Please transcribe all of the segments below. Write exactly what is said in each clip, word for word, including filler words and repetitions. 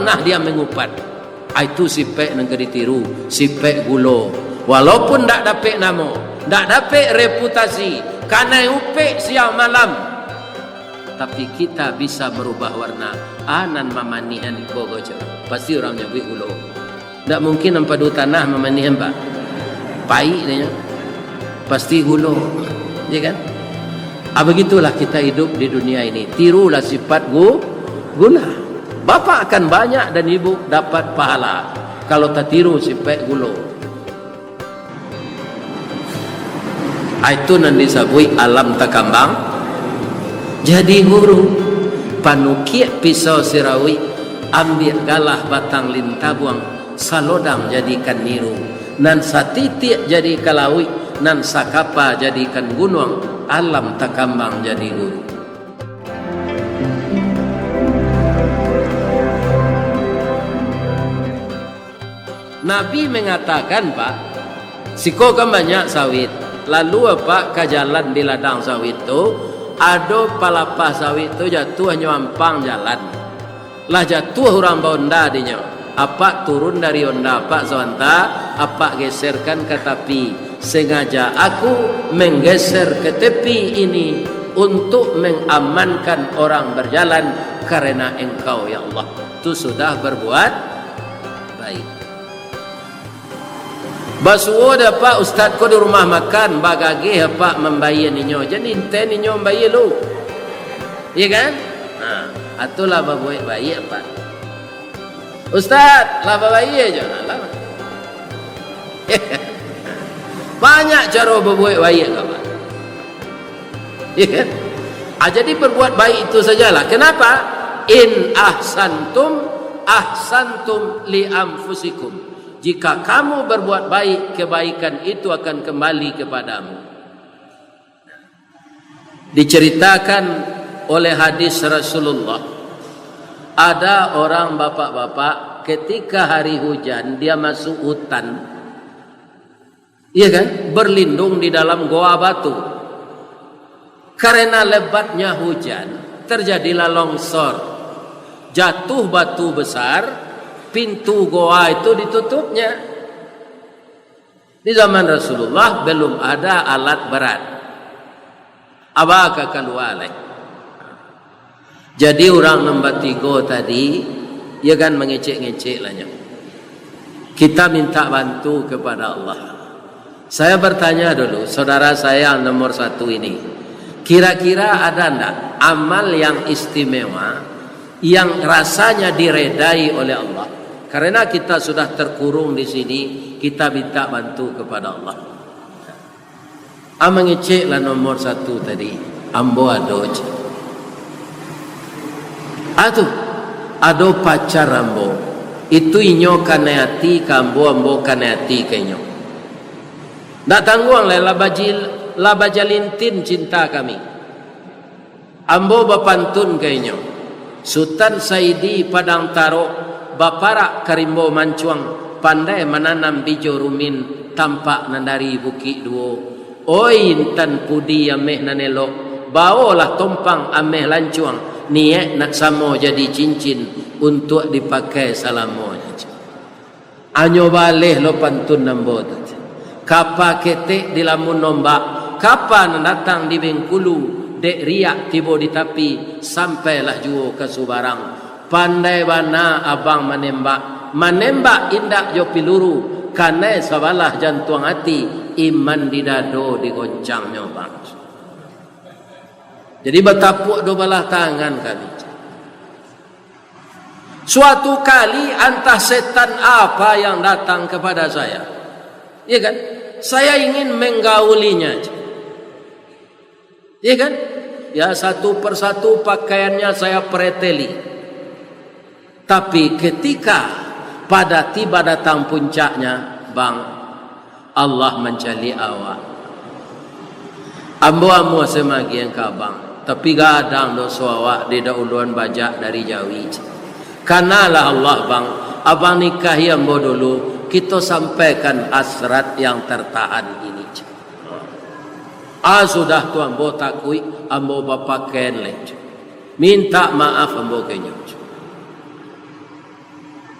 Nah, dia mangupat. Ah, itu sipek nan ka ditiru, sipek gulo. Walaupun ndak dapek namo, ndak dapek reputasi, kanai upek siang malam, tapi kita bisa marubah warna. Ah, nan mamanihan iko gojo, pasti urang nyabuik gulo. Ndak mungkin ampadu tanah mamanihan, Pak. Paik dia. Pasti gulo, ya kan? Ah, begitulah kita hidup di dunia ini. Tirulah sifat gu-, gula. Bapak akan banyak dan ibu dapat pahala kalau tatiru sifat gulo. Ah, itu nan disabuik alam takambang jadi guru. Panukiak pisau sirawik, ambiak galah batang lintabuang, salodang jadikan niru, nan satitiak jadi kalawik, nan sakapa jadikan gunuang, alam takambang jadi guru. Nabi mangatakan, Pak, siko kan banyak sawit, lalu apak ka jalan di ladang sawit tu, ado palapah sawit tu jatuah nyo ampang jalan. Lah jatuah urang baonda dinyo. Apak turun dari onda apak sabanta, apak geserkan ka tapi. Sengaja aku menggeser ke tepi ini untuk mengamankan orang berjalan karena Engkau, ya Allah. Tu sudah berbuat baik. Basuo dek apak ustaz ko di rumah makan, bagageh apak mambayia ninyo, jan inten ninyo mambayia lu. Iya kan? Nah, atulah babuek baiak apak. Ustaz, lah babayia jo. Alah. Banyak caro babuek baiak, kawan. Ya kan? Ah, jadi berbuat baik itu sajalah. Kenapa? In ahsantum, ahsantum li anfusikum. Jika kamu berbuat baik, kebaikan itu akan kembali kepadamu. Diceritakan oleh hadis Rasulullah, ada orang bapak-bapak, ketika hari hujan, dia masuk hutan, iya kan, berlindung di dalam goa batu. Karena lebatnya hujan, terjadilah longsor. Jatuh batu besar, pintu goa itu ditutupnya. Di zaman Rasulullah belum ada alat berat. Aba ka kalua lai. Jadi urang nan batigo tadi, ya kan, mangecek-ngecek lah nyo. Kita minta bantu kepada Allah. Saya bertanya dulu, saudara saya yang nomor satu ini, kira-kira ada ndak amal yang istimewa yang rasanya diredai oleh Allah. Karena kita sudah terkurung di sini, kita minta bantu kepada Allah. Ah, mangecek lah nomor satu tadi, ambo ado, cek. Ah, tu, ado pacar ambo. Itu inyo kanai ati ka ambo, ambo kanai ati ka inyo. Ndak tangguang lai, lah bajil-, lah bajalintin cinta kami. Ambo bapantun ka inyo, Sutan Saidi Padang Tarok, baparak ka rimbo mancuang, pandai mananam bijo rumin, tampak nan dari Bukik Duo. Oi, intan pudi ameh nan elok, baolah tompang ameh lancuang, niaik nak samo jadi cincin, untuak dipakai salamonyo. Anyo baleh lo pantun ambo tu. Kapa ketek dilamun ombak, kapa nan datang di Bengkulu, dek riak tibo di tapi, sampailah juo ka subarang. Pandai bana abang manembak, manembak indak jo piluru, kanai sabalah jantuang ati, iman di dado digoncangnyo, Bang. Jadi batapuak duo balah tangan kami. Suatu kali, antah setan apa yang datang kepada saya. Iya kan? Saya ingin menggaulinya. Iya kan? Ya, satu persatu pakaiannya saya preteli. Tapi ketika pada tiba datang puncaknya, Bang, Allah mancaliak awak. Ambo amuah se magiah ka abang, tapi gadang doso awak di dauluan bajak dari jawi. Kanalah Allah, Bang, abang nikahi ambo dulu, kito sampaikan hasrat yang tertahan ini. Ah, sudah tu ambo takuik, ambo bapakaian lai. Minta maaf ambo ka inyo.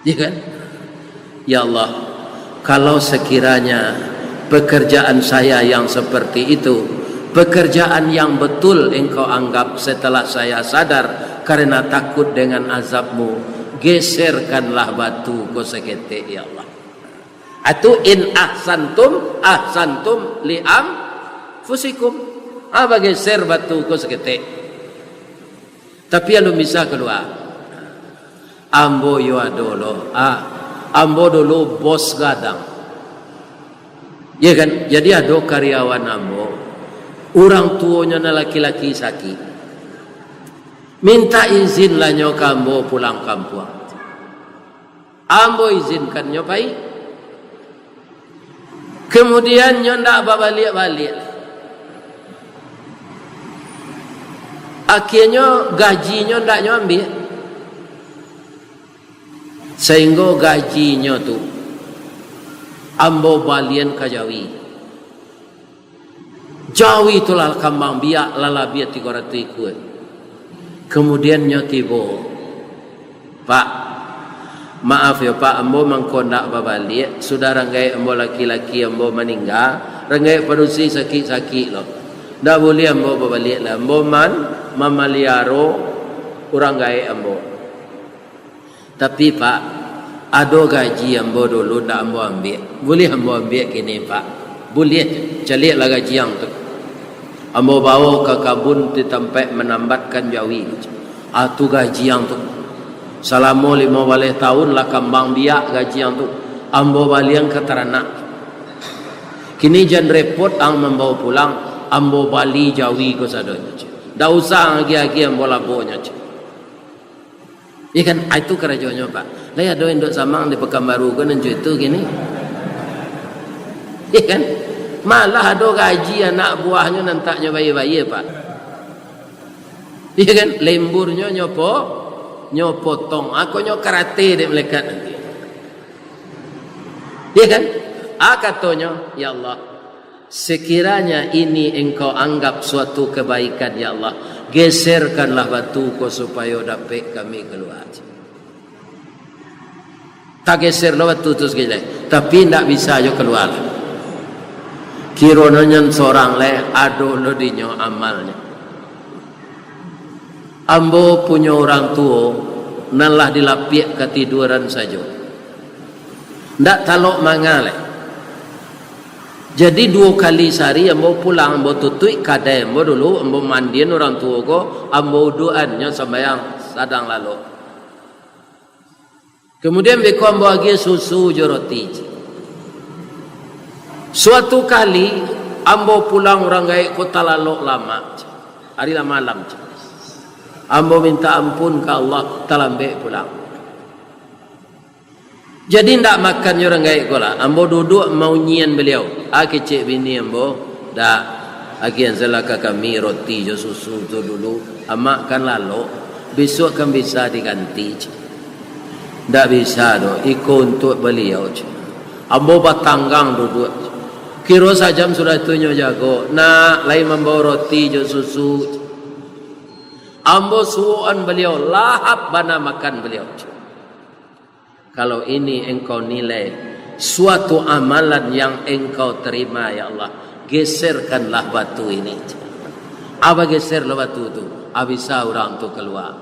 Ya kan? Ya Allah, kalau sekiranya pekerjaan saya yang seperti itu, pekerjaan yang betul Engkau anggap setelah saya sadar karena takut dengan azab-Mu, geserkanlah batu ko saketek, ya Allah. Atu in ahsantum, ahsantum li anfusikum. Ah, bageser batu ko saketek. Tapi alun bisa kalua. Ambo yo ado lo. Ah, ambo dulu bos gadang. Ya kan? Jadi ado karyawan ambo, urang tuonyo nan laki-laki sakik. Minta izin lah nyo ka ambo pulang kampuang. Ambo izinkan nyo pai. Kemudian nyo ndak babaliak-baliak. Akhianyo gajinyo ndak nyo ambiak. Sahinggo gajinyo tu ambo balian ka jawi. Jawi tu lah kambang biak, lah labiah tigo ratuih ikua. Kemudian nyo tibo, "Pak, maaf yo Pak, ambo mangko ndak babaliak, sudah ranggaik ambo laki-laki ambo maningga, ranggaik padusi sakik-sakik lo. Ndak buliah ambo babaliak lah, ambo man-, mamaliaro urang gaek ambo." Tapi, Pak, ado gaji ambo dulu ndak ambo ambiak. Buliah ambo ambiak kini, Pak? Buliah, caliaklah gaji ang tu. Ambo bawo ka kabun di tampek manambatkan jawi. Ah, tu gaji ang tu. Salamo limo baleh taun lah kambang biak gaji ang tu. Ambo balian ka taranak. Kini jan repot ang mambawo pulang, ambo bali jawi ko sadonyo. Ndak usah ang agiah-agiah ambo labonyo. Iya kan? Ah, itu karajonyo, Pak. Lai ado induak samang di Pakanbaru ko nan co itu kini. Iya kan? Malah ado gaji anak buahnyo nan tak nyo bayia-bayia, Pak. Iya kan? Lemburnyo nyo po-, nyo potong. Ako nyo karate dek malaikat nanti. Iya kan? Ah, katonyo, "Ya Allah, sekiranya ini Engkau anggap suatu kebaikan, ya Allah, geserkanlah batu ko supayo dapek kami kalua." Tageser lo batu tu saketek, tapi indak bisa jo kalua. Kironyo nyan sorang lai, ado lo dinyo amalnyo. Ambo punyo urang tuo nan lah di lapiak katiduran sajo. Ndak talok manga lai. Jadi, duo kali sahari ambo pulang, ambo tutuik kadai ambo dulu, ambo mandian urang tuo ko, ambo uduakan nyo sambayang sadang lalok. Kemudian, beko ambo agiah susu jo roti. Suatu kali, ambo pulang urang gaek ko talalok lamak. Ari lah malam. Ambo minta ampun ka Allah, talambek pulang. Jadi, ndak makan jo urang gaek ko lah. Ambo duduak maunyian baliau. Ah, kecek bini ambo, "Dak, agiahan sajolah ka kami roti jo susu tu dulu. Amak kan lalok. Bisuak kan bisa diganti." Ndak bisa doh, iko untuak baliau. Ambo batanggang duduak. Kiro sajam sudah tu nyo jago, "Nak, lai mambawo roti jo susu." Ambo suokan baliau, lahap bana makan baliau. Kalau ini engkau nilai suatu amalan yang engkau terima, ya Allah, geserkanlah batu ini. Abah geser lo batu tu, abisa urang tu kalua.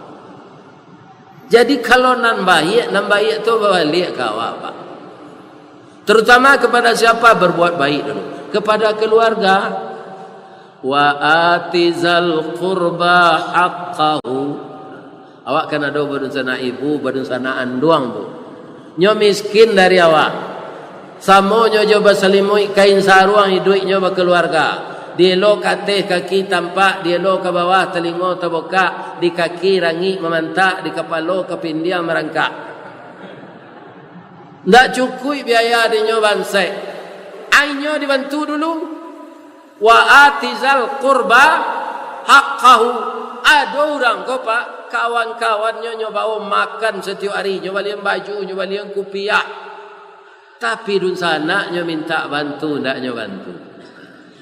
Jadi, kalau nan baiak, nan baiak tu babaliak ka awak, Pak. Terutama kepada siapa? Berbuat baik dulu. Kepada keluarga. "Wa atizal qurba haqqahu." Awak kan ado badunsanak ibu, badunsanak anduang tu. Nyo miskin dari awak. Samonyo jo basalimuik kain saruang iduiknyo bakaluarga. Dielo ka ateh kaki tampak, dielo ka bawah talingo tabukak, di kaki rangik mamantak, di kapalo kapindiang marangkak. Ndak cukuik biaya dinyo bansaik. Ainyo dibantu dulu. "Wa atizal qurba haqqahu." Ado urang ko, Pak, kawan-kawannyo nyo bawo makan satiok ari, nyo balian baju, nyo balian kupiah. Tapi dunsanaknyo mintak bantu, ndak nyo bantu.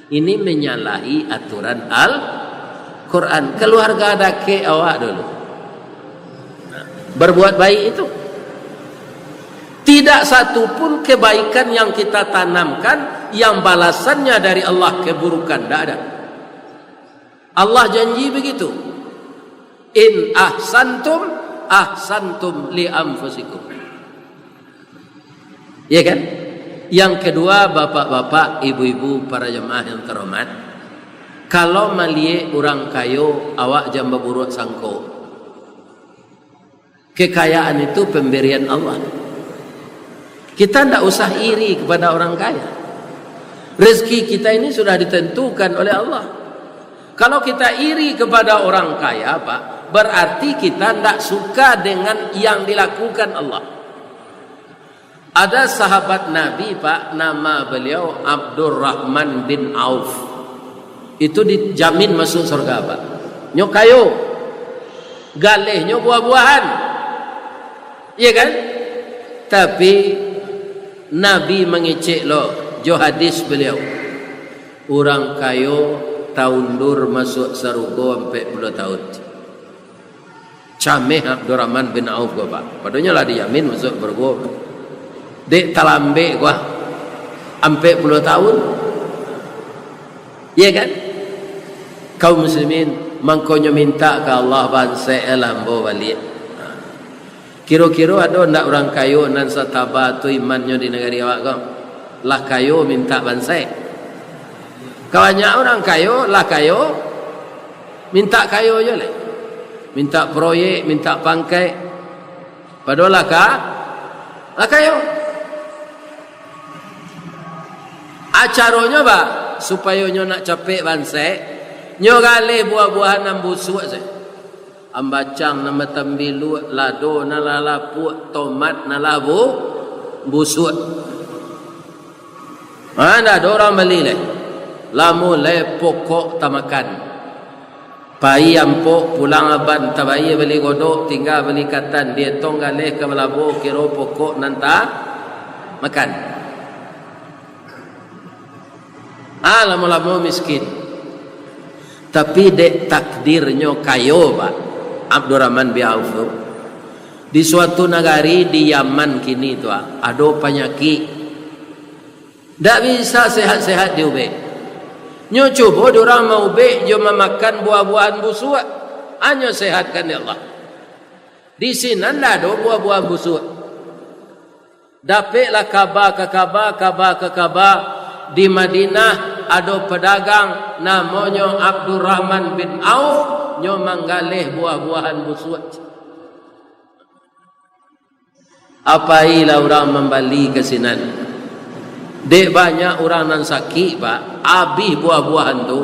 Ini menyalahi aturan Al-Quran. Keluarga dakek awak dulu. Berbuat baik itu. Tidak satu pun kebaikan yang kita tanamkan yang balasannya dari Allah keburukan, tidak ada. Allah janji begitu. "In ahsantum, ahsantum li anfusikum." Ya kan? Yang kedua, bapak-bapak, ibu-ibu, para jemaah yang terhormat, kalau maliek urang kayo, awak jan baburuak sangko. Kekayaan itu pemberian Allah. Kita ndak usah iri kepada orang kaya. Rezeki kita ini sudah ditentukan oleh Allah. Kalau kita iri kepada orang kaya, Pak, berarti kita ndak suka dengan yang dilakukan Allah. Ada sahabat Nabi, Pak, nama beliau Abdurrahman bin Auf. Itu dijamin masuk surga, Pak. Nyo kayo, galehnyo buah-buahan. Iya kan? Tapi Nabi mangecek lo jo hadis beliau. Urang kayo taundur masuak sarugo ampek puluah tahun. Cameh Abdurrahman bin Auf ko, Pak. Padonyo lah dijamin masuak sarugo. Dek talambek ko, ampek puluah tahun. Iya kan? Kaum muslimin, mangkonyo minta ka Allah, bansek lah ambo baliak. Kiro-kiro ado ndak urang kayo nan sataba tu imannyo di nagari awak ko? Lah kayo minta bansek. Kabanyak urang kayo, lah kayo, minta kayo jo lai. Minta proyek, minta pangkek. Padahal lah ka, lah kayo. Acaronyo ba, supayo nyo nak capek bansek, nyo galeh buah-buahan nan busuak se. Ambacang nan batambiluak, lado nan lah lapuak, tomat nan lah bu-, busuak. Ha, ndak ado urang bali lai. Lah mulai pokok tamakan. Pai ampok, pulang aban, tabayia bali godok, tingga bali katan, dietong galeh ka balabo, kiro pokok nan tamakan. Ah, lamo-lamo miskin. Tapi dek takdirnyo kayo, Pak, Abdurrahman bin Auf tu. Di suatu nagari di Yaman kini tu, ah, ado panyakik. Ndak bisa sehat-sehat diubek. Nyo cubo di urang maubek jo mamakan buah-buahan busuak, anyo sehatkan dek Allah. Di sinan ndak ado buah-buahan busuak. Dapeklah kaba ka kaba, kaba ka kaba, di Madinah ado padagang namonyo Abdurrahman bin Auf, nyo manggaleh buah-buahan busuak. Apailah urang mambali ka sinan. Dek banyak urang nan sakik, Pak, abih buah-buahan tu,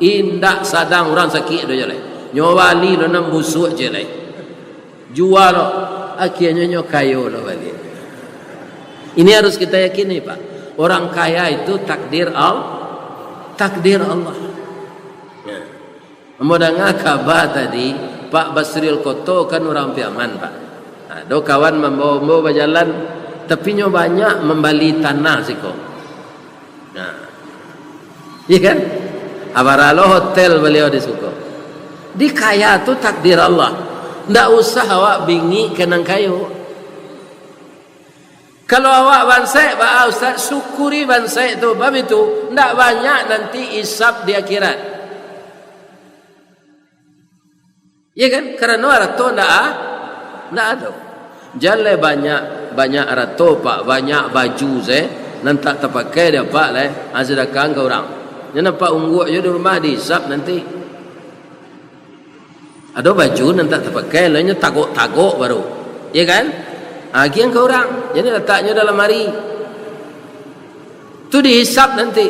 indak sadang urang sakik doh jaleh. Nyo bali lo nan busuak jaleh. Jua lo, akhirnyo nyo kayo lo baliak. Ini harus kita yakini, Pak. Orang kaya itu takdir Al-, takdir Allah. Ya. Ambo danga kaba tadi, Pak Basril Koto kan urang Piaman, Pak. Ado kawan mambawa ambo bajalan, tapi nyo banyak mambali tanah siko. Nah. Iya kan? Abara lo hotel baliau di siko. Di kaya tu takdir Allah. Ndak usah awak bingik ka nan kayo. Kalau awak bansek, baa Ustaz, syukuri bansek tu. Bab itu, ndak banyak nanti isap di akhirat. Iya kan? Karano arato ndak a-, ndak ado. Jan lai banyak, banyak arato, Pak, banyak baju se, nan tak tapakai dek Apak lai, ha, sadakahkan ka urang. Nyo nampak ungguak jo di rumah, diisap nanti. Ado baju nan tak tapakai, lainyo tagok-tagok baru. Iya kan? Ha, agiahan ka urang. Jadi lataknyo dalam lamari. Tu dihisap nanti.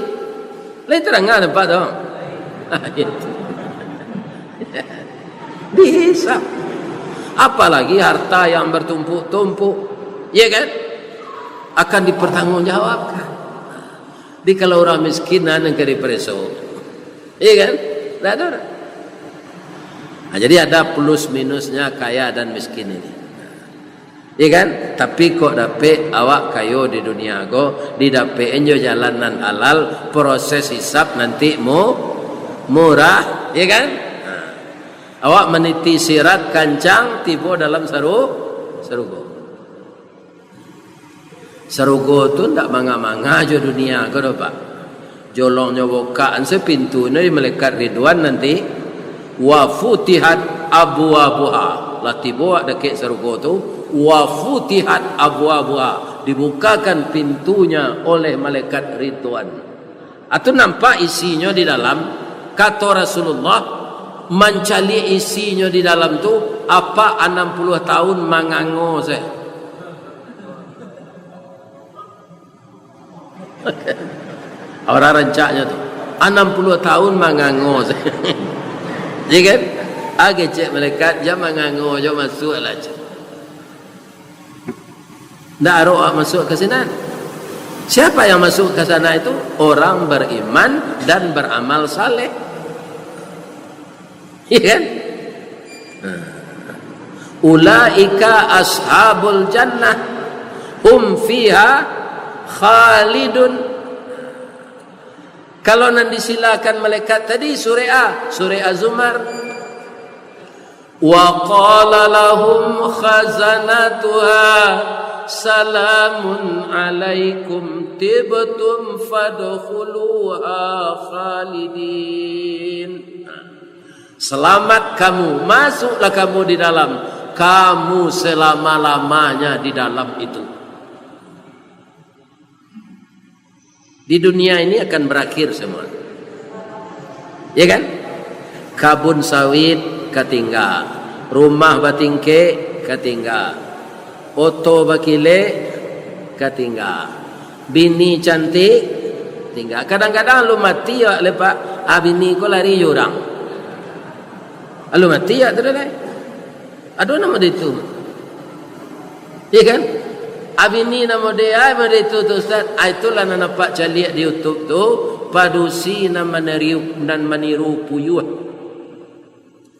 Lai tarang nampak tu? Dihisap. Apalagi harta yang bertumpuk-tumpuk. Iya kan? Akan dipertanggungjawabkan. Jadi kalau urang miskin, nan ka dipareso. Iya kan? Ndak ado. Nah, jadi ada plus minusnya kaya dan miskin ini. Iya kan? Tapi kok dapek awak kayo di dunia ko, didapek-an jo jalan nan halal, proses hisap nanti mu-, murah, iya kan? Nah, awak maniti sirat kancang, tibo dalam saru-, sarugo. Sarugo tu ndak manga-manga jo dunia ko doh, Pak. Jolongnyo bukak se pintunyo di malaikat Ridwan nanti. Wa futihat abwabuha. Lah tibo awak dakek sarugo tu. Wa futihat abwabuha. Dibukakan pintunya oleh malaikat Ridwan. Atu nampak isinyo di dalam, kato Rasulullah, mancaliak isinyo di dalam tu, apak anam puluah tahun mangango se. Urang rancaknyo tu, anam puluah tahun mangango se. Ya kan? Ah, kecek malaikat, "Jan mangango, jan masuaklah," cek. Ndak arok awak masuk ka sinan. Siapa yang masuk ka sana itu? Orang beriman dan beramal saleh. Iya kan? Nah. Ulaika ashabul jannah, hum fiha khalidun. Kalau nan disilakan malaikat tadi, surek A, surek Az-Zumar. Wa qala lahum khazanatuha, salamun alaikum tibtum fadkhuluha khalidin. Selamat kamu, masuklah kamu di dalam, kamu selama-lamanya di dalam itu. Di dunia ini akan berakhir semua. Ya kan? Kabun sawit ka tingga, rumah batingkek ka tingga, oto bakilek ka tingga, bini cantik tingga. Kadang-kadang alun mati awak lai, Pak, ah, bini ko lari jo urang. Alun mati awak tu doh lai. Ado namo de itu. Iya kan? Abini namo de, ai, namo de itu tu, Ustaz. Ah, itulah nan apak caliak di YouTube tu, padusi nan maniru, nan maniru puyuah.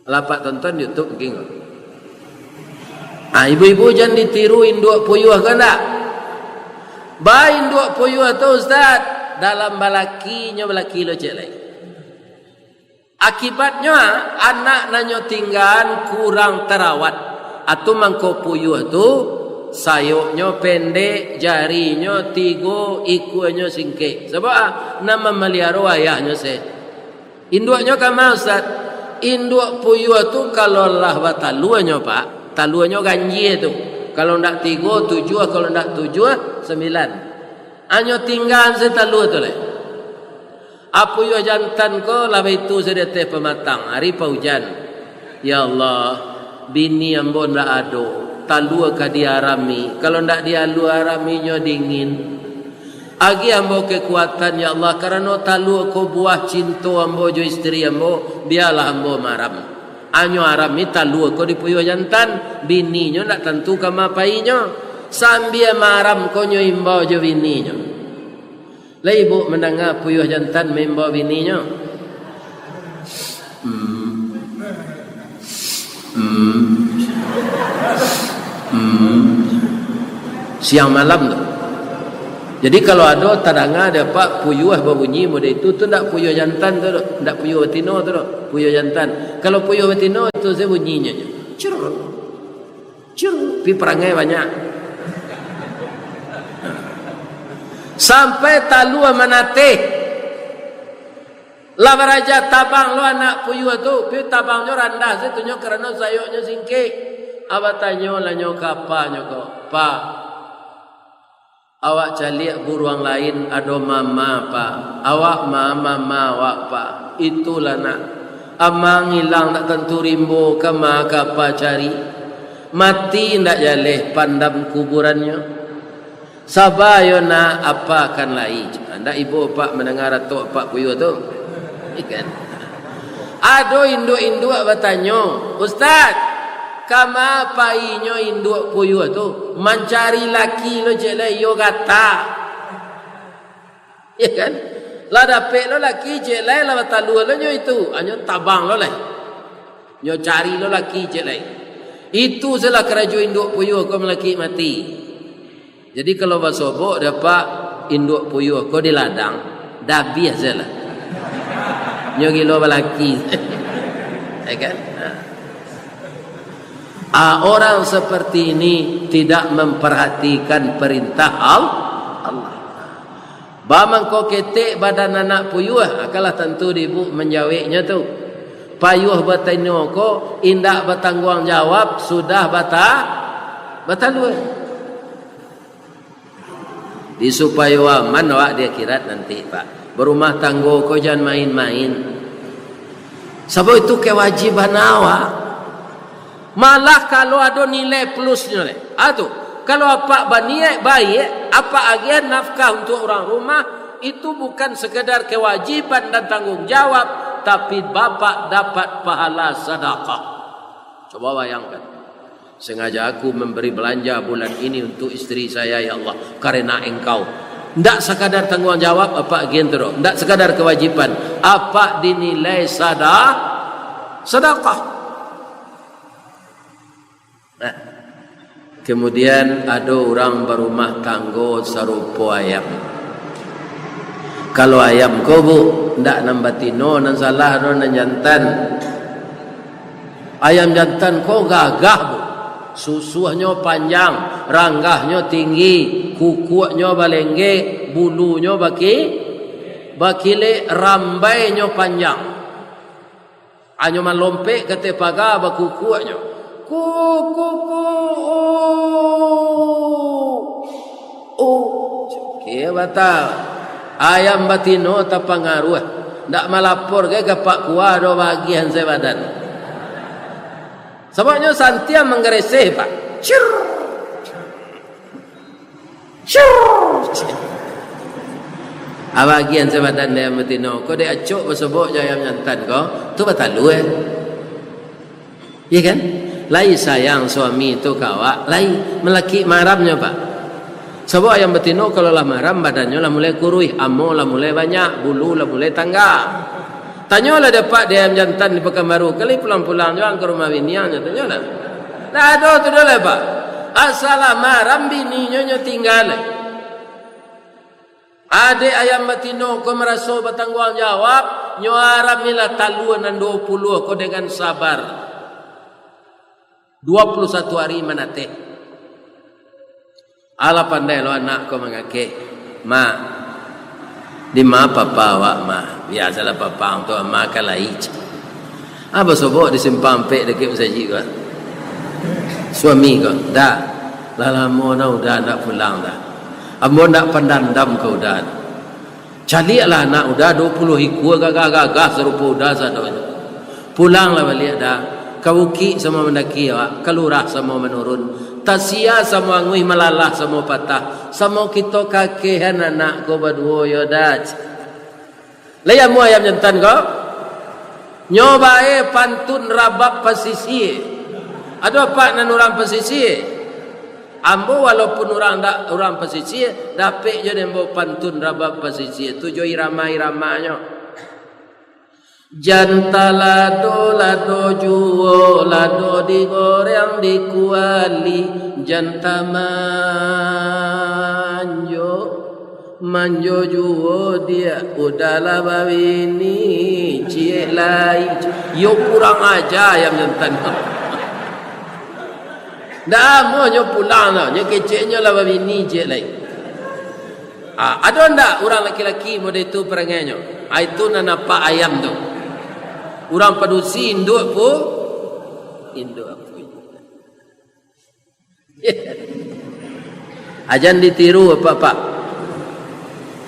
Lah apak tonton di YouTube mungkin. Ah, ibu-ibu jan ditiru induak puyuah ko ndak? Ba induak puyuah tu, Ustaz, dalam balaki nyo balaki lo cek lai. Akibatnyo, anak nan nyo tinggaan kurang tarawat. Atu mangko puyuah tu, sayoknyo pendek, jarinyo tigo, ikuanyo singkek. Sabab, ah, nan mamaliharo ayahnyo se. Induaknyo kama, Ustaz? Induak puyuah tu kalau lah batalua nyo, Pak, taluanyo ganjia tu. Kalau ndak tigo, tujuah, kalau ndak tujuah, sambilan. Anyo tinggaan se talua tu lai. Ah, puyuah jantan ko lah baitu se di ateh pamatang, ari paujan. Ya Allah, bini ambo ndak ado, talua ka diarami, kalau ndak dialua araminyo dingin. Agiah ambo kekuatan, ya Allah, karano talua ko buah cinto ambo jo isteri ambo, bialah ambo maaram. Anyo arami talua ko di puyuah jantan, bininyo ndak tantu kama painyo. Sambia maaram ko nyo imbau jo bininyo. Lai ibuk mandanga puyuah jantan maimbau bininyo? Hmm. Hmm. Hmm. Siang malam tu. Jadi, kalau ado tadanga dek apak puyuah babunyi model itu, tu ndak puyuah jantan tu doh, ndak puyuah batino tu doh, puyuah jantan. Kalau puyuah batino, itu sajo bunyinyo. Cur. Cur, pi parangai banyak. Sampai talua manateh. Lah baraja tabang lo anak puyuah tu, pi tabangnyo randah se tu nyo karano sayoknyo singkek. Apak tanyo lah nyo ka apanyo ko, "Pa, awak caliak buruang lain ado mama, Pa. Awak ma mama awak, Pa." "Itulah, Nak. Ama ngilang ndak tantu rimbo, kama ka apa cari? Mati ndak jaleh pandam kuburannyo. Saba yo, Nak, apa akan lai." Ndak ibo apak mandanga ratok apak puyuah tu? Ikan. Ado induak-induak batanyo, "Ustaz, kama painyo induak puyuah tu? Mancari laki lo cek lai, iyo gata." Ya kan? Lah dapek lo laki cek lai, lah batalua lo nyo itu. Anyo tabang lo lai. Nyo cari lo laki cek lai. Itu sajolah karajo induak puyuah ko malakik mati. Jadi, kalau basobok dapek induak puyuah ko di ladang, dabiah sajolah. Nyo gilo balaki. Ya kan? Ha. Ah, orang seperti ini tidak memperhatikan perintah Al-, Allah. Ba mangko ketek badan anak puyuah, ah, kalah tantu di ibu manjaweknyo tu. Payuah batino ko indak batangguang jawab, sudah bata-, batalua. Di supayo aman awak di akhirat nanti, Pak. Barumah tanggo ko jan main-main. Sabab itu kewajiban awak. Malah kalau ado nilai plusnyo, leh. Ah, tu. Kalau apak baniaik baik, apak agiah nafkah untuk urang rumah, itu bukan sekadar kewajiban dan tanggung jawab, tapi bapak dapat pahala sadakah. Coba bayangkan. Sengaja aku memberi belanja bulan ini untuk isteri saya, ya Allah, karena Engkau. Ndak sakadar tangguang jawab apak agiah tu doh. Ndak sakadar kewajiban. Apak dinilai sada-, sadakah. Nah, kemudian ado urang barumah tanggo sarupo ayam. Kalau ayam ko, Bu, ndak nan batino nan salah, ado nan jantan. Ayam jantan ko gagah, Bu. Susuahnyo panjang, ranggahnyo tinggi, kukuaknyo balenggek, bulunyo baki-, bakilek, rambainyo panjang. Anyo malompek ka ateh paga, bakukuaknyo. Kukuku. Oh, cakik batal. Ayam batino tapangaruah. Ndak malapor gai ka Pak Kua do bagian sabadan. Sababnyo santiang manggareseh, Pak. Cir. Cir. Abagian sabadan dek ayam batino ko, dek acok basobok jo ayam jantan ko, tu batalua. Iya kan? Lai sayang suami tu ka awak, lai malakik maramnyo, Pak. Sabab ayam batino kalau lah maram, badannyo lah mulai kuruih, amo lah mulai banyak, bulu lah mulai tangga. Tanyolah dek apak di ayam jantan di Pakanbaru, kali pulang-pulang jo ang ka rumah bini ang, tanyolah. Ndak ado tu doh lai, Pak. Asa lah maram bininyo nyo tingga. Adek ayam batino ko maraso batangguang jawab, nyo aramilah talua nan duo puluah ko dengan sabar. Duo puluah satu ari manateh. Alah pandai lo anak ko mangakeh. "Mak, di ma papa awak, Ma?" Biasolah papa ang tu, "Ma ka lai." Ah, basobok di simpang ampek dakek masajik ko. Suami ko, "Dak, lah lamo nah Uda ndak pulang dah. Ambo ndak pandandam ka Uda." Caliaklah anak Uda duo puluah ikua gagah-gagah sarupo Uda sadonyo. Pulanglah baliak Da, ka bukik samo mandaki awak, ka lurah samo manurun, tasia samo anguih, malalah samo patah, samo kito kakehan anak ko baduo yo Da. Lai amuah ayam jantan ko? Nyo bae pantun rabab pasisia. Ado apak nan urang pasisia? Ambo walaupun urang dak, urang pasisia, dapek jo den ambo pantun rabab pasisia tu jo irama-iramanyo. Jan talado, lado juo, lado digoreng di kuali, jan tamanjo. Manjo juo diak, Uda lah babini ciek lai. Yo kurang aja ayam jantan. Ndak amuah nyo pulang doh, nyo keceknyo lah babini ciek lai. Ah, ado ndak urang laki-laki model itu parangainyo? Ah, itu nan apak ayam tu. Urang padusi induak pu-, induak pu-. Ajan ditiru apak-apak.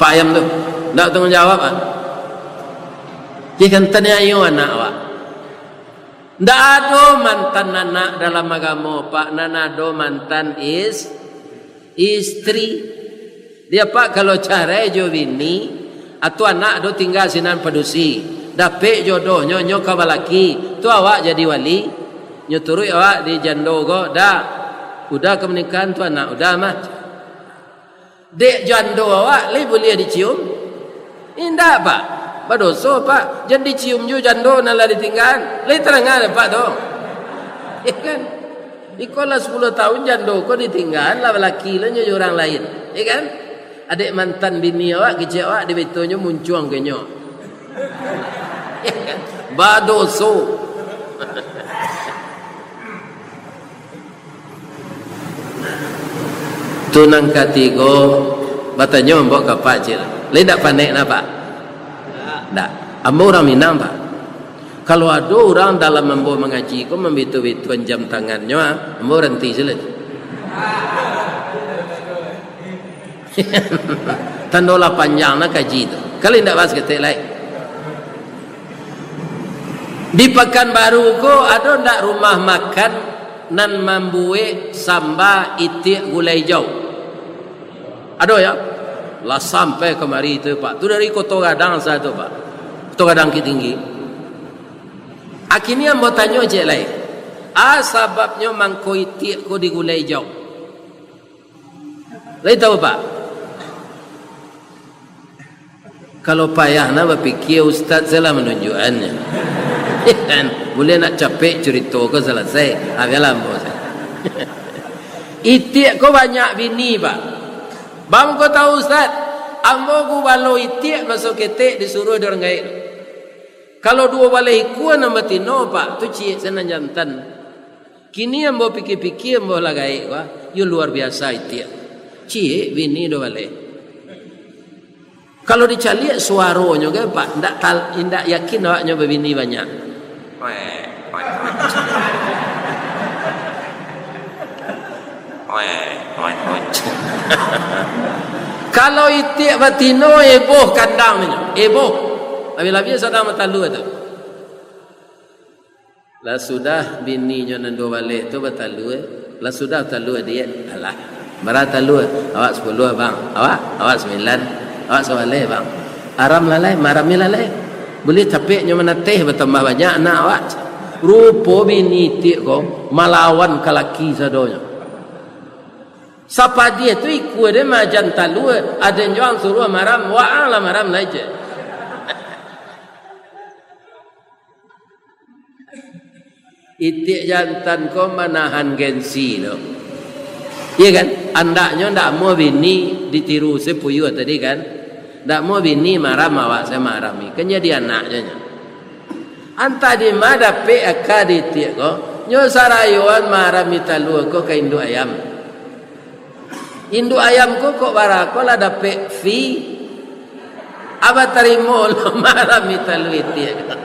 Pak ayam tu. Ndak tangguang jawab, ah. Cih kan taniayo anak awak. Ndak ado mantan anak dalam agamo, Pak. Nan ado mantan is-, istri. Dia, Pak, kalau carai jo bini, atu anak do tingga sinan padusi. Dapek jodohnyo, nyo ka balaki. Tu awak jadi wali. Nyo turuik awak di jando ko, Da. Uda ka manikahan tu anak Uda mah. Dek jando awak, lai buliah dicium? Indak, Pak. Badoso, Pak. Jan dicium juo jando nan lah ditinggaan. Lai tadanga dek Apak tu? Ya kan? Iko lah sapuluah tahun jando ko ditinggaan, lah balaki lo nyo jo urang lain. Ya kan? Adek mantan bini awak, kecek awak, dek betonyo muncuang ka inyo. Ya kan? Badoso. Tu nan katigo, batanyo ambo ka Pak ciek. Lai dak panek nah, Pak? Dak. Ambo urang Minang, Pak. Kalau ado urang dalam ambo mangaji ko mambitu-bituan jam tangannyo, ah, ambo baranti sudah. Tando lah panjang nah kaji tu. Kalau indak, bahas ketek lai. Di Pakanbaru ko ado ndak rumah makan nan mambuek samba itiak gulai ijau? Ado, ya? Lah sampai kamari tu, Pak. Tu dari Koto Gadang sajo tu, Pak. Koto Gadang Bukittinggi. Kini ambo tanyo ciek lai. A sababnyo mangko itiak ko digulai ijau? Lai tahu, Pak? Kalau payah nah bapikia, ustaz salah manunjuakannyo. Kan? Buliah nak capek curito ko salasai. Ah, bialah ambo sajo. Itiak ko banyak bini, Pak. Baa ko tahu, ustaz? Ambo gubalo itiak maso ketek disuruah di urang gaek. Kalau duo baleh ikua nan batino, Pak, tu ciek se nan jantan. Kini ambo pikia-pikia, ambo lah gaek ko, ah. Yo luar biasa itiak. Ciek bini duo baleh. Kalau dicaliak suaronyo kan, Pak, ndak tal-, indak yakin awaknyo babini banyak. Kalau itiak batino, eboh kandangnyo, eboh. Labiah-labiah sadang batalua tu. Lah sudah bininyo nan duo baleh tu batalua, lah sudah talua diet, alah, bara talua? Awak sapuluah, bang. Awak? Awak sambilan. Awak sabaleh, bang. Aram lalai, maram ni lalai. Buliah capeknyo manateh, batambah banyak anak awak. Rupo bini itiak ko malawan ka laki sadonyo. Sapadiah tu ikua den maajan talua, aden juo ang suruah maram, waang lah maram lai je. Itiak jantan ko manahan gengsi tu. Iya kan? Andaknyo ndak amuah bini ditiru si Puyuah tadi kan? Ndak amuah bini maram, awak se maram ni. Kan jadi anaknyo nyo. Antah di ma dapek aka di itiak ko, nyo sarayoan marami talua ko ka induak ayam. Induak ayam ko kok bara ko lah dapek fee, abah tarimo lo marami talua itiak ko.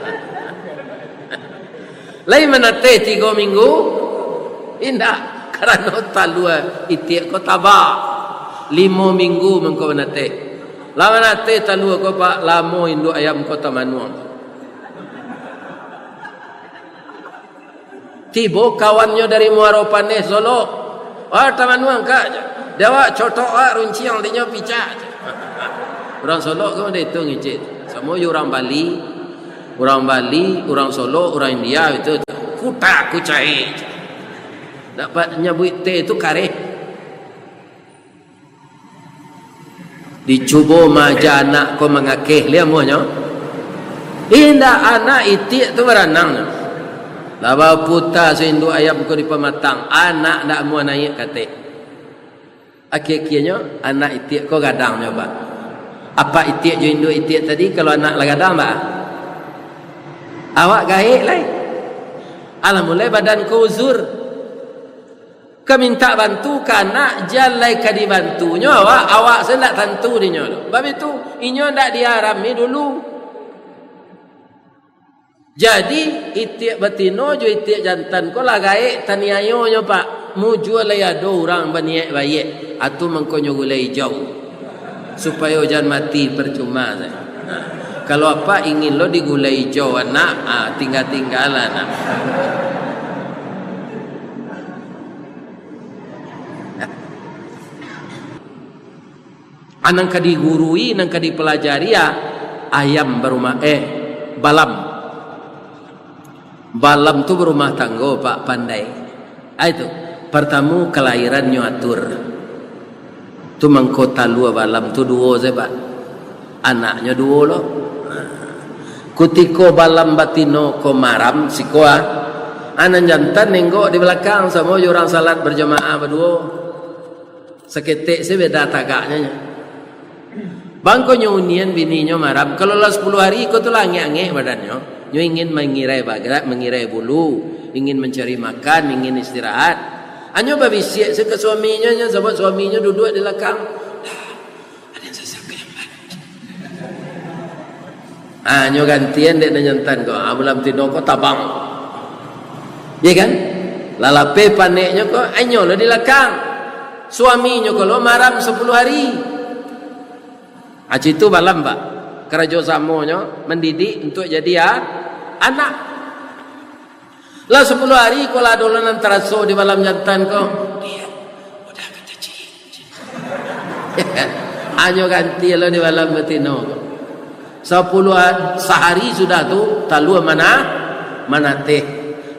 Lai manateh tigo minggu? Indak, karano talua itiak ko taba. Limo minggu mangko manateh. Lah manateh talua ko, Pak, lamo induak ayam ko tamanuang. Tibo kawannyo dari Muaro Paneh, Solok. "Ah, tamanuang, Kak," je. "Di awak cotok, ah, runciang dinyo picak," je. Urang Solok kan model itu ngecek. Samo jo urang Bali. Urang Bali, urang Solok, urang India itu. Kutak kucai. Dapat nyabuik teh itu kareh. Dicubo maaja anak ko mangakeh, liamuahnyo. Indak, anak itiak tu baranang nyo. Lah baputa si induak ayam ko di pamatang, anak ndak amuah naiak ka ateh. Akhia-akhianyo anak itiak ko gadang nyo, Pak. Apak itiak jo induak itiak tadi, kalau anak lah gadang, Pak, awak gaek lai. Alah mulai badan ko uzur. Ka mintak bantu ka anak, jan lai ka dibantunyo awak, awak se ndak tantu dinyo tu. Sabab itu, inyo ndak diarami dulu. Jadi, itiak batino jo itiak jantan ko lah gaek taniayonyo, Pak. Mujua lai ado urang baniaik baiak, atu mangkonyo gulai ijau. Supayo jan mati parcuma sajo. Nah, kalau apak ingin lo digulai ijau anak, ah, tingga-tinggalah anak. Ah, nan ka digurui, nan ka dipalajari, ah, ayam barumah, eh, balam. Balam tu barumah tanggo, Pak, pandai. Ah, itu. Partamo, kalahirannyo atur. Tu mangko talua balam tu duo sajo, Pak. Anaknyo duo lo. Kutiko balam batino ko maram, siko, ah, nan jantan nenggok di balakang, samo jo urang salat barjamaah baduo. Saketek se beda tagaknyo nyo. Bangkonyo unian bininyo maram. Kalau lah sapuluah hari, iko tu lah angek-angek badannyo. Nyo ingin mangirai badan, mangirai bulu, ingin mancari makan, ingin istirahat. Anyo babisiak se ka suaminyo, nyo sabab suaminyo duduak di lakang. Ado nan sasak ka jamban. Ah, nyo gantian dek nan jantan ko. Ah, malam tino ko tabang. Iya kan? Lah lapeh paneknyo ko, anyo lo di lakang. Suaminyo ko lo maram sapuluah hari. Ah, citu balam, Pak. Karajo samonyo mandidik untuak jadi, ah, anak. Lah sapuluah hari ko lah ado lo nan taraso di balam jantan ko. Dia udah kata cik. Anyo ganti lo di balam batino ko. Sapuluah ha-, sahari sudah tu talua mana, manateh.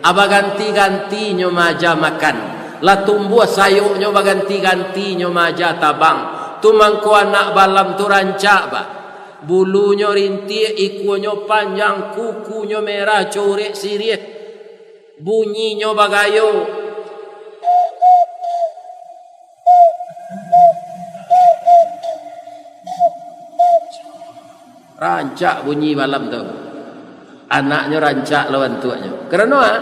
Ah, baganti-ganti nyo maaja makan. Lah tumbuah sayoknyo, baganti-ganti nyo maaja tabang. Tu mangko anak balam tu rancak, Pak. Bulunyo rintiak, ikuanyo panjang, kukunyo merah, corek siriah, bunyinyo bagayo. Rancak bunyi balam tu. Anaknyo rancak lo bantuaknyo. Karano, ah,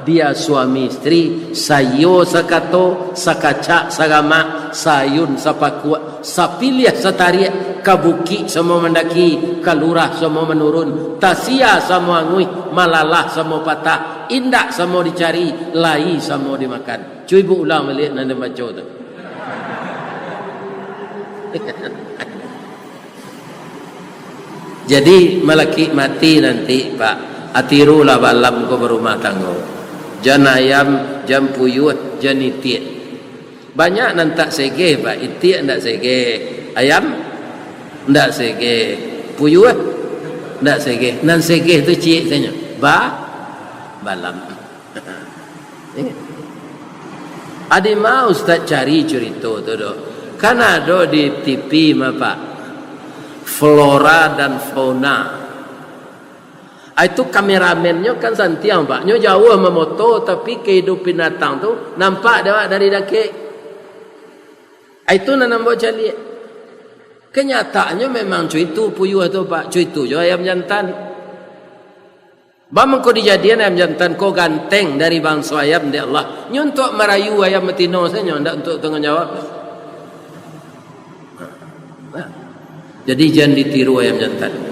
dia suami isteri, saiyo sakato, sakacak sagamak, saayun sapakuak, sapiliah satariak, ka bukik samo mandaki, ka lurah samo manurun, tasia samo anguih, malalah samo patah, indak samo dicari, lai samo dimakan. Cubo ulang baliak nan den baco tu. Jadi, malakik mati nanti, Pak, atirulah balam ko barumah tanggo. Jan ayam, jan puyuah, jan itiak. Banyak nan tak segeh, Pak. Itiak ndak segeh. Ayam ndak segeh. Puyuah ndak segeh. Nan segeh tu ciek sanyo. Ba-, balam. Adi ma Ustaz cari curito tu doh. Kan ado di T V mah, Pak. Flora dan fauna. Ah, itu kameramennyo kan santiang, Pak. Nyo jauah mamoto, tapi kahidupan binatang tu nampak dek awak dari dakek. Ah, itu nan ambo caliak. Kenyataannyo memang cuitu puyuah tu, Pak. Cuitu jo ayam jantan. Baa mangko dijadian ayam jantan ko ganteng dari bangso ayam dek Allah? Nyo untuak marayu ayam batino sajo, ndak untuak tangguang jawab. Nah, jadi jan ditiru ayam jantan.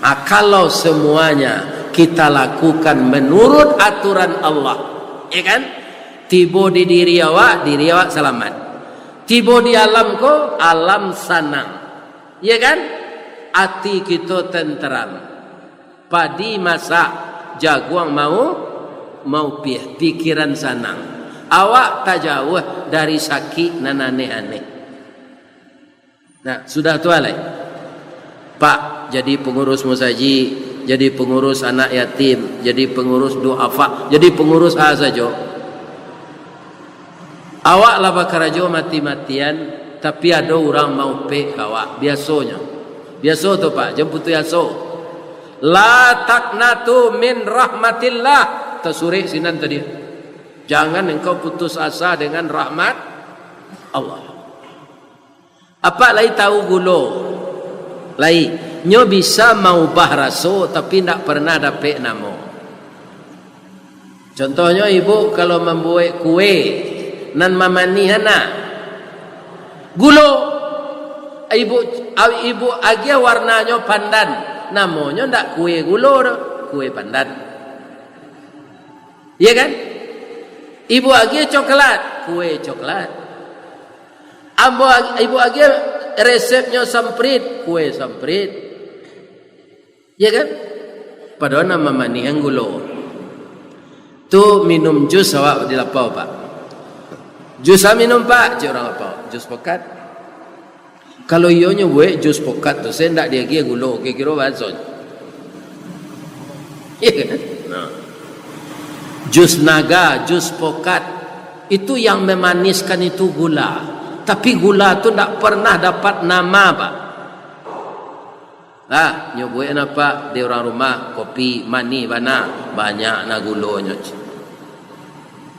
Ah, kalau semuanya kita lakukan menurut aturan Allah, ya kan? Tibo di diri awak, diri awak salamat. Tibo di alam ko, alam sanang. Ya kan? Ati kito tenteram. Padi masak, jaguang mau, maupiah, pikiran sanang. Awak tajauah dari sakik nan aneh-aneh. Nah, sudah tu alai. Pak, jadi pangurus musajik, jadi pangurus anak yatim, jadi pangurus duafa, jadi pangurus a sajo. Awak lah bakarajo mati-matian, tapi ado urang maupek ka awak. Biasonyo. Biaso tu, Pak, jan putuih aso. "La taqnatu min rahmatillah." Tasurek sinan tadi. Jangan engkau putus asa dengan rahmat Allah. Apak lai tahu gulo? Lai. Nyo bisa maubah raso, tapi ndak pernah dapek namo. Contohnyo, ibu kalau mambuek kue, nan mamanihan, gulo. Ibu, ibu agiah warnanyo pandan, namonyo ndak kue gulo doh, kue pandan. Iya kan? Ibu agiah coklat, kue coklat. Ambo ag-, ibu agiah resepnyo samprit, kue samprit. Iya kan? Padahal nan mamanihan gulo. Tu minum jus awak di lapau, Pak. "Jus a minum, Pak," cek urang lapau. "Jus pokat." Kalau iyo nyo buek jus pokat tu, se ndak diagiah gulo, kiro-kiro bahaso. Iya kan? Nah. Jus naga, jus pokat, itu yang memaniskan itu gula. Tapi gula tu ndak pernah dapat nama, Pak. Lah, nyo buek napa di urang rumah, kopi manih bana, banyak na gulonyo.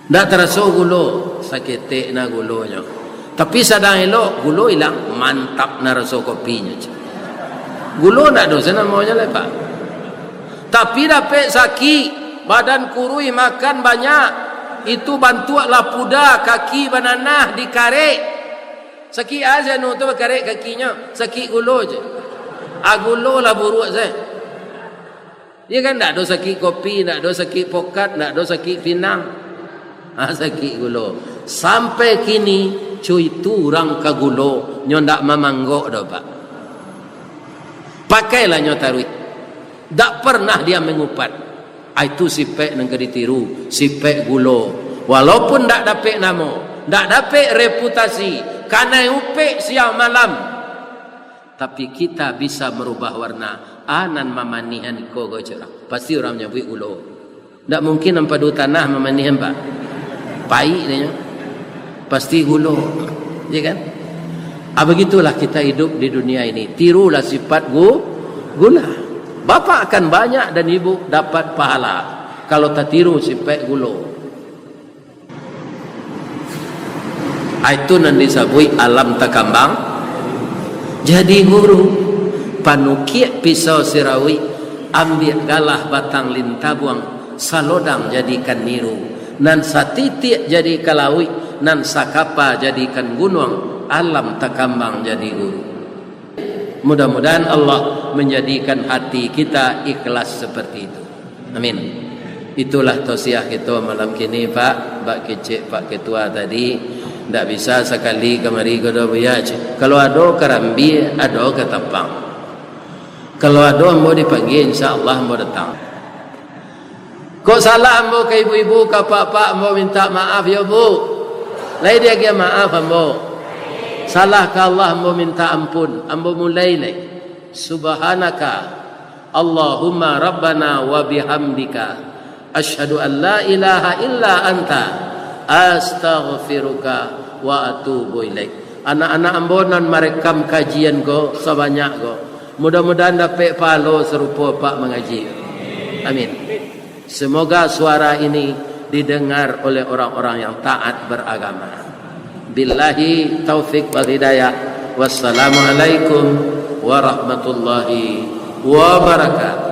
Ndak taraso gulo, saketek na gulonyo. Tapi sadang elok, gulo ilang, mantap na raso kopinyo. Gulo ndak doh, se namonyo lai, Pak. Tapi dapek sakik, badan kuruih, makan banyak. Itu bantuak lah puda, kaki bananah, dikarek. Sakik a si anu tu bakarek kakinyo, sakik gulo je. A gulo lah buruak se. Iyo kan, ndak ado sakik kopi, ndak ado sakik pokat, ndak ado sakik pinang. Ha, sakik gulo. Sampai kini, cuy, tu urang ka gulo, nyo ndak mamanggok doh, Pak. Pakailah nyo taruih. Ndak pernah dia mangupat. Ah, itu sipek nan ka ditiru, sipek gulo. Walaupun ndak dapek namo, ndak dapek reputasi, kanai upek siang malam, tapi kita bisa merubah warna. A nan mamanihan iko ko cak urang. Pasti urang manyabuik gulo. Ndak mungkin ampadu tanah mamanihan, Pak. Paik dia nyo. Pasti gulo. Ya kan? Ah, begitulah kita hidup di dunia ini. Tirulah sifat gu-, gula. Bapak akan banyak dan ibu dapat pahala kalau tatiru sifat gulo. Ah, itu nan disabuik alam takambang jadi guru. Panukiak pisau sirawik, ambiak galah batang lintabuang, salodang jadikan niru, nan satitiak jadikan lauik, nan sakapa jadikan gunuang, alam takambang jadi guru. Mudah-mudahan Allah menjadikan hati kita ikhlas seperti itu. Amin. Itulah tausiah kito malam kini, Pak. Bak kecek Pak Ketua tadi, ndak bisa sakali kamari ko doh, Buya, cek. Kalau ado karambia, ado katapang. Kalau ado ambo dipanggil, insya Allah ambo datang. Kok salah ambo ka ibu-ibu, ka apak-apak, ambo mintak maaf yo, Bu. Lai diagiah maaf ambo. Salah ka Allah ambo mintak ampun. Ambo mulai lai. Subhanaka Allahumma Rabbana wa bihamdika. Asyhadu an la ilaha illa anta. Astaghfiruka wa atubu ilaik. Anak-anak ambo nan marekam kajian ko sabanyak ko, mudah-mudahan dapek pahalo sarupo Pak mangaji. Amin. Semoga suara ini didengar oleh orang-orang yang taat beragama. Billahi taufik wal hidayah. Wassalamualaikum warahmatullahi wabarakatuh.